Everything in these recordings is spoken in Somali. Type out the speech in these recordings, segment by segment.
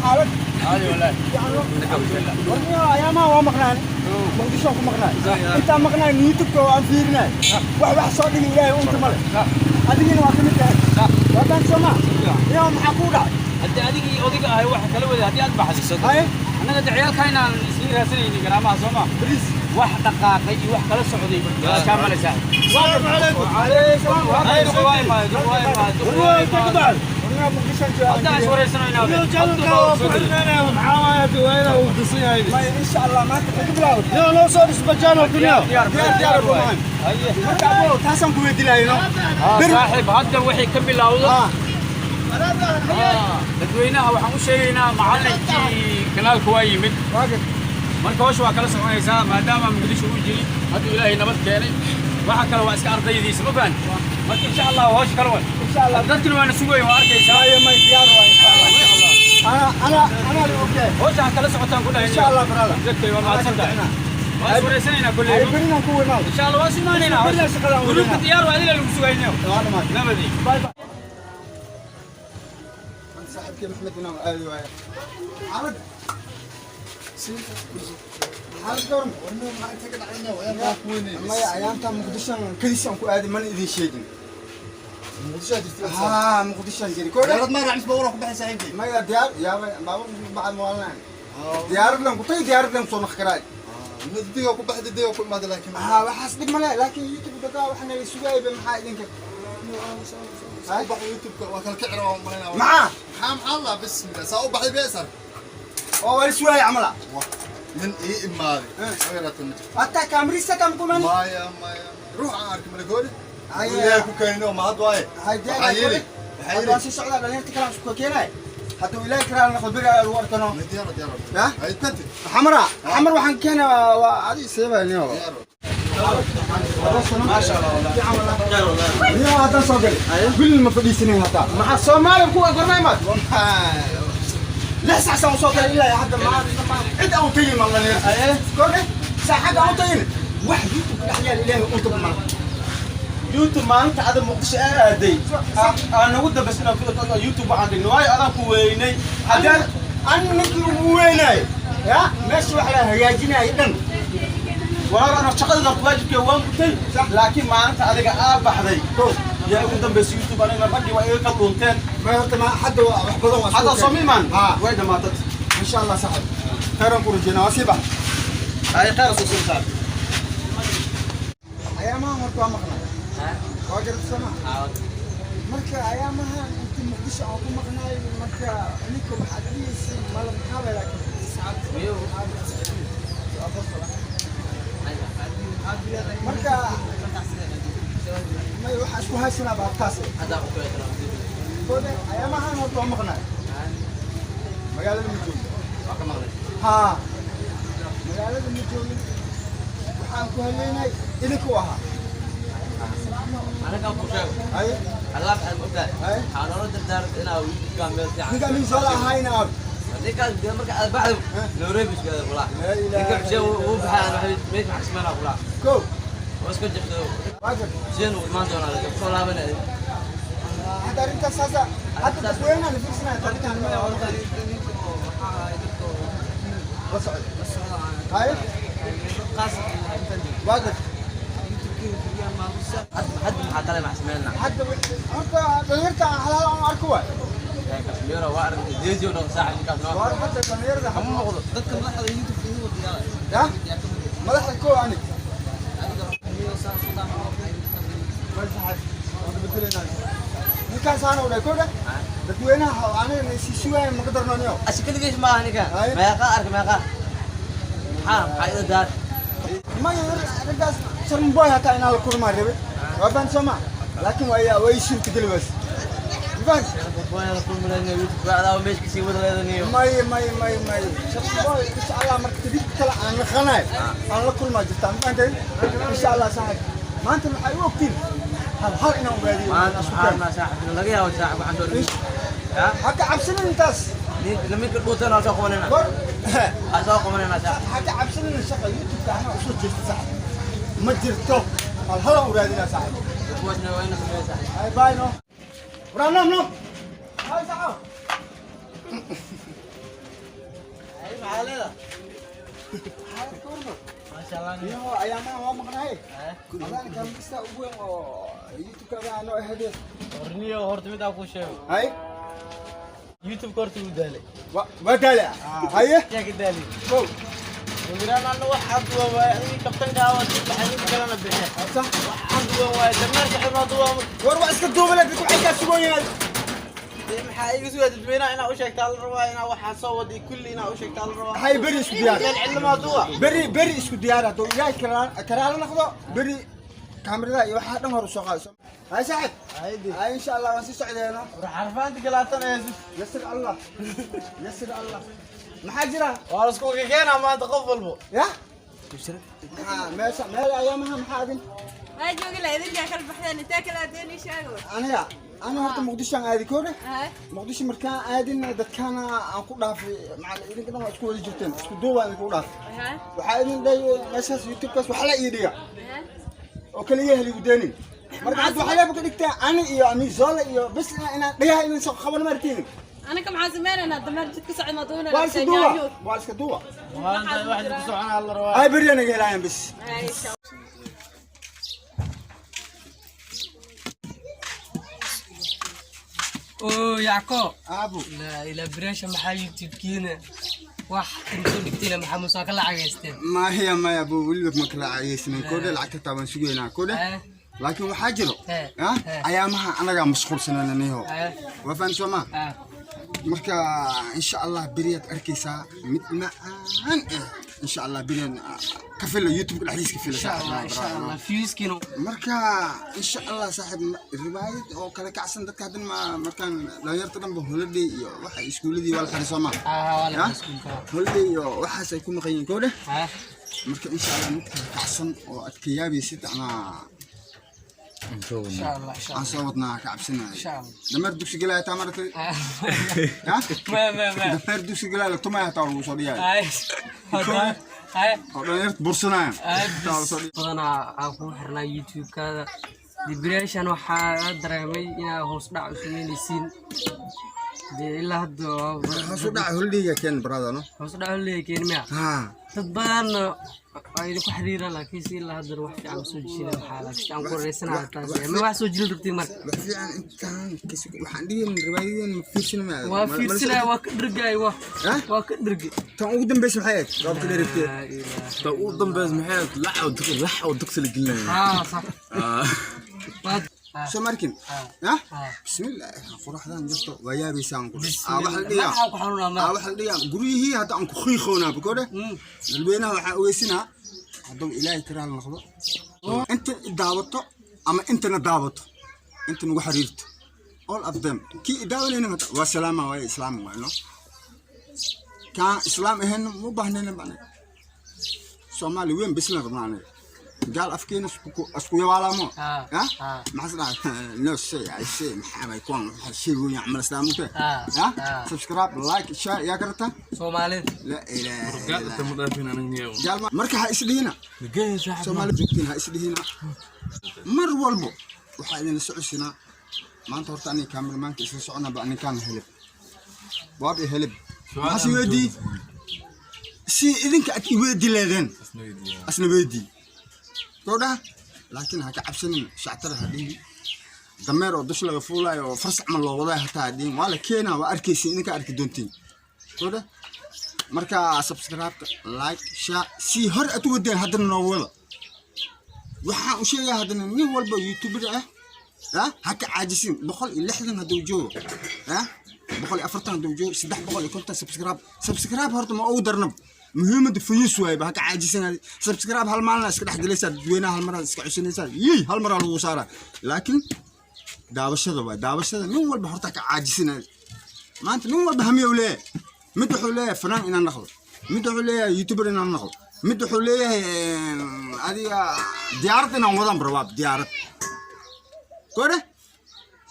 Xaalad. Caadi wallaahi. Warniyo, ayaamaha waa maqnaan, Muqdisho ku maqnaay. Intaan maqnaay YouTube-ka oo aan fiirinay, wax soo dhigi Ilaahay unta male. Adigina waa ka mid tahay, waa baan soo maa. Iyo maxaa kuu dhacay? Haddii adigii odiga ahay waxa kala waday haddii aad baxday, Haye. Annaga de ciyaalka inaan isii raadsanaynin garaamaha soo maa. Bariis. Wax dhaqaaqay iyo wax kala socday waa kaa malaysaa. Warniyo, Muqdisho joogaa. Haddaan is wareysanaynaa. Maya, insha Allah maanta ka bilaawd. Diyaar, diyaar waay. Marka abo, taasaan ku weydiinayno. Saaxiib, hadda waxay ka bilowdo dadweynaha waxaan u sheegaynaa macallinkii kanaalka waa yimid. Marka hawsha waa kala soconaysaa maadaama Muqdisho uu jiri, hadduu Ilaahay nabad keenay. Waxa kale waa iska ardaydiisa, ma fahanti? Marka insha Allah hawsha kala way. Insha Allah. Dadkina waana sugaya, waa arkaysaa. Maya, may, diyaar waay, insha Allah. Ana okay. Hawsha ha kala socotaan ku dhahay. Insha Allah, brother. Dadkay waa mahadsan tahay, waa is wareysanaynaa Ay. kolley. Berinan ku weynaal. Insha Allah waa is imaanaynaa. Berinan shaqadaan guluubka weynaa. Diyaar waa, adiga lagu sugaynayo. Waa dhamaatay. Nabadii. Bye bye. Saaxiibkii Maxmed inaan aadi waaya. Xaalad, xaalad gawran. Maya, ayaanta Muqdisho keliis aan ku aadi, mana idin sheegin. Haa, Muqdishoan jiri. Maya, diyaar yaaba baabuur bacad mawaalnaan. Diyaaradlan ku tagay, diyaaradlan kusoo naqkaraay. Haa, waxaas dhib male, laakiin YouTube dadaa waxana la sugaayba. Maxaa idinka? Maxaa oo waa la sugaaya camala? Nin ii imaaday ma jirto. Hataa kaamirista kam kumani? Maya, maya, ruux aan arki malagooli. Haye. Ilaahay ku keenino, mahad waaye. Hay, diyaar. Waxaa yiri, waxaa Hadda yiri. Waan sii socdaa, dhalinyarta kale aan isku keenay. Hadduu Ilaahay karaa noqdo, beri lagu arkano. Diyaar, diyaar. Ya? Hay tanti. Xamara, xamar waxaan keenaa waa adi seebayniyo. Maasha Allah. Niyo, haddaan soo galay wilil ma fadhiisanayn hataa. Maxaa Soomaaliya kuwa gornay maad? 6 sac saan usoo galay, ilaa hadda ma cid aan u tegin ma dhalinyarta kordhe saaxadda aan u tegin. Wax YouTube dhex yaal Ilaahay unta ma. YouTube maalinta ada Muqdisho aa aaday aan nagu dambaysay inaan YouTube waxaan dhigno, waayo adaan ku weynay haddii An ninkii ugu weynaay ya meesha wax la hagaajinaayo dhan. Walaal, ana shaqada horta waajibkee waan gutay, laakiin maalinta adiga aa baxday yaa ugu dambaysay YouTube. Aniga raggii waa iga ka dhuunteen. Ma horta ma hadda wax badan waa. Hadda soo miimaan. Haa. Way dhamaatad. Insha Allah, saaxib, khayran ku rajeynaa, waa sii bax. Ay, khayr soo soo saar. Ayaamahan horta waa maqnay, waa garata soo maa. Marka ayaamahan intii Muqdisho aan ku maqnaay, marka ninka waxaad dhihiysay mala maxaa bay, laakiin marka may waxaa isku haysanaa baa taas. Kode ayaamahan horta waa maqnaay, magaalada ma joogin. Haa, magaalada ma joogin. Waxaan ku haleynay idinku ahaa. Haye. Haye. Ninka min soo lahayna ab. Laa ilaaha. Ko waajib. Hadda arrintaas saasa hadda dadweynaha la fiirsanaya tabitaan ma la socdo. Haye, waajib. Hadda horta dhalinyarta aan halaal aan arko waay. Waar hadda dhalinyarada ya madaxda ko anig way saxay, waan bedelaynaa ninkaan saana u dhahay. Kowdha dadweynaha aniga sii sugaayan ma qadarnooniyo. Ashkaligiis maaha ninka. Haye. Meeqa ark, meeqa maxaa ida daar. Maya, raggaas Sharmboy hataa inaa la kulmaa rabe, waa baan soo ma, laakiin waa ii suurtageli waas. May, may, may, may, Sharmboy insha Allah marka kadib kale aan naqanayo aan la kulmaa jirtaa, ma fahantay? Insha Allah saaxib, maanta waxay u ogtiin hal hal inaan ogaadiyo. Haka cabsanin intaas. War haka cabsanin, shaqa YouTube-ka anaa usoo jeesta saaxib ma jirto, hal hal aan ogaadinaa saaxib. Hay, bye no. Bra, nom nom. Hay, saaxib. Maasha Allah. Iyo ayaamaha waa maqnaay. Adaan kaamirista ugu weyn oo YouTube-ka anoo ahadeen. Horniyo horta mid aan kuu sheego. Hay. YouTube-ka horta wuu daalay. Waa daala. Haye. Yaa ka daalay. Kow. Miraan anna wax cad waa waay adiga kabtanka waa sii baxay ninka kalena bixin. Sax. Wax cad waa waay dameerka xirnaa duwaa. War waa iska duubale dadku waxay kaa sugoyaan. Dee maxaa iga sugaa dadweynaha inaa u sheegtaa la rabaa inaa waxaa soo waday kulli inaa u sheegtaa la rabaa. Hay, beri isku diyaar. Meel cidlamaa duwa. Beri beri isku diyaar hadduu Ilaahay karaala noqdo beri kaamirada iyo waxaa dhan hor u soo qaadso. Hay saaxib. Haydi. Hay, insha Allah waan sii socdeena. War xarfaanta galaatan ee Yasir Allah. Yasir Allah. Maxaa jira? Waa la isku keenaa maanta qof walbo. Ya? Maxaa meesha meel ayaamaha maxaa adin? Ma joogi lahayd idinkaa kala baxdeen, intee kala aadeen ii sheego. Aniga ana horta Muqdisho aan aadi koore. Haye. Muqdisho markaan aadin dadkaana aan ku dhaafay macal idinka dhan waa isku wada jirteen, isku duubaa idinku dhaafay. Haye. Waxaa idin dhahay meeshaas YouTube-kaas wax la ii dhiga Haye. oo kaliya heligu deenin. Marka hadda waxaa leeba ka dhigtaa ani iyo Amizola iyo bes inaan dhagaha idin soo qaban martiin. Anaka maxaan sameynaynaa? Dameer jidka socod ma doonayna. Waa iska duuba, waa iska duuba. Maanta wax ku soconaa la rabaa. Ay, beri anaga helaayaan bes. Haye, insha Oo Yacko. Aabu. Laa ilaa bireesha maxaa YouTube-kiina wax intuu dhigtayna maxaa musaa ka lacagaysteen? Maya maya bu, weliba ma kala cageysnin koodhe, lacagta taa waan sugaynaa koodhe. Laakiin waxaa jiro ah, ayaamaha anagaa mashquulsanananiho. Waa fahan soo maa? Marka insha Allah beriyaad arkaysaa mid macaan eh, insha Allah beriyaan ka fila YouTube dhexdiis ka fila. Insha Allah, insha Allah viewskiina. Marka insha Allah saaxiib, riwaayad oo kala kacsan dadka haddana ma markaan dhalinyarta dhanba holiday iyo waxa iskuuladii waa la xiray soo maa? Waa la Ah? iskuulka. Holiday iyo waxaas ay ku maqan yihiin koodhe. Marka insha Allah mid kala kacsan oo aad ka yaabaysid anaa Insha Allah, insha aan Allah. soo wadnaa ka cabsanaya. Insha Allah. Dameer dugsi galaya taa maratay ha? Maya maya maya. Dameer dugsi galaya la tumaya hataa waa lagu soo dhigaya. Ay ay. Oo dhalinyarta bursanaya Ay. hataa waa lasoo dhigaya. Badanaa aan kugu xirnaa YouTube-kaada depression, waxaa dareemay inaa hoos dhac u sameynaysiin dee ilaa hadda Hoos u dhaca holidayga keen brother no. Hoos dhac leeyahay keen miya? Ha. Dad badan waa idinku xiriira, laakiin si ilaa haddana wax fiican ma soo jijina. Maxaa laakiin aan ku wareysanaa taas ma wax soo jilin rabtiin marka? Wax fiican intaan waxaan dhihin riwaayadeen ma fiirsan ma? Waa fiirsanaya, waa ka dhergay, waa Ha? waa ka dhergay. Tan ugu dambeysa maxay ahayd? Waa ka dherigtee. Laa ilaaha. Ta ugu dambeys maxay ahayd? Lax oo dugsi la gelinaya. Haa, sax. Waa Soo markin ha. Bismillah, qoraxdan jirto waa yaabaysaan ku ah waxa la dhigaa. Maxaa ku xanuunaa ah waxa la dhigaa guryihii hadda aan ku xiiqoonaa bukoodhe. Dadweynaha waxaa ogeysinaa hadduu Ilaahay karaal noqdo inta i daawato ama intana daawato inta nagu xiriirto, all of them, kii i daawanayna mata waa salaama waaye, islaam waay no, kaan islaam ahayn ma u baahnayna bana. Soomaali weyn bisla rabnaa aniga, gaal afkeena isku yawaalaamo. Ha. Maxaa dhahay? No say I say maxaa bay kuwan waxa sheegoyin camal islaamka. Ha. Subscribe, like, share yaa karata. Soomaalida. La ilaaha Gaal inta ma dhaafin aniga. Gaal marka ha isdhihina. Soomaali joogtiin ha isdhihina. Mar walbo waxaa idin socodsinaa maanta horta aniga kaamiramaanka isla soconaba ninkaan helib waab i helib maxaase weydii si idinka aad i weydii leedeen asna weydii gowdhaha, laakiin ha ka cabsanin, shactara ha dhihin, dameer oo dush laga fuulayo oo farsac ma loo wadaa hataa ha dhihin, waa la keenaa, waa arkaysin, idinka arki doontiin gowdha. Marka subscribe, like, share si hor aad u wadeen haddana noogu wada. Waxaan u sheegaa haddana nin walba youtuber ah ha ka caajisin. 160 hadduu joogo, 140 hadduu joogo, 350 subscribe, subscribe horta ma ugu darnab, muhiimadda views waayba. Ha ka caajisin. Subscribe hal maalina iska dhex gelaysaa dadweynaha, hal maraad iska codsanaysaa, yey, hal maraa lagu saaraa, laakiin daawashada waay daawashada. Nin walba horta ha ka caajisin. Maanta nin walba hamiyow leeyahay. Mid wuxuu leeyahay fanaan inaan noqdo, mid wuxuu leeyahay youtuber inaan noqdo, mid wuxuu leeyahay adiga diyaarad inaan wadan rabaa diyaarad kore.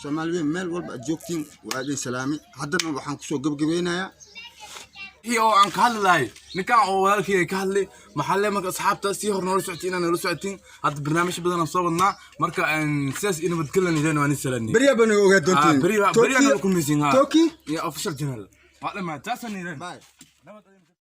Soomaali meel walba aad joogtiin waa idin salaami. Haddana waxaan kusoo gebagabeynayaa Wixii oo aan ka hadli lahay ninkan oo walaalkeyga ka hadlay maxaa le. Marka asxaabta sii hor noola socotiin inaan noola socotiin, hadda barnaamij badan aan soo wadnaa. Marka sidaas iyo nabadgelyan idin waan salaanay. Beryaa baan ogaa doontiin. Beriyaa nala kulmaysiin ha. Toki iyo official channel waa dhamaa taasaan idin. Bye.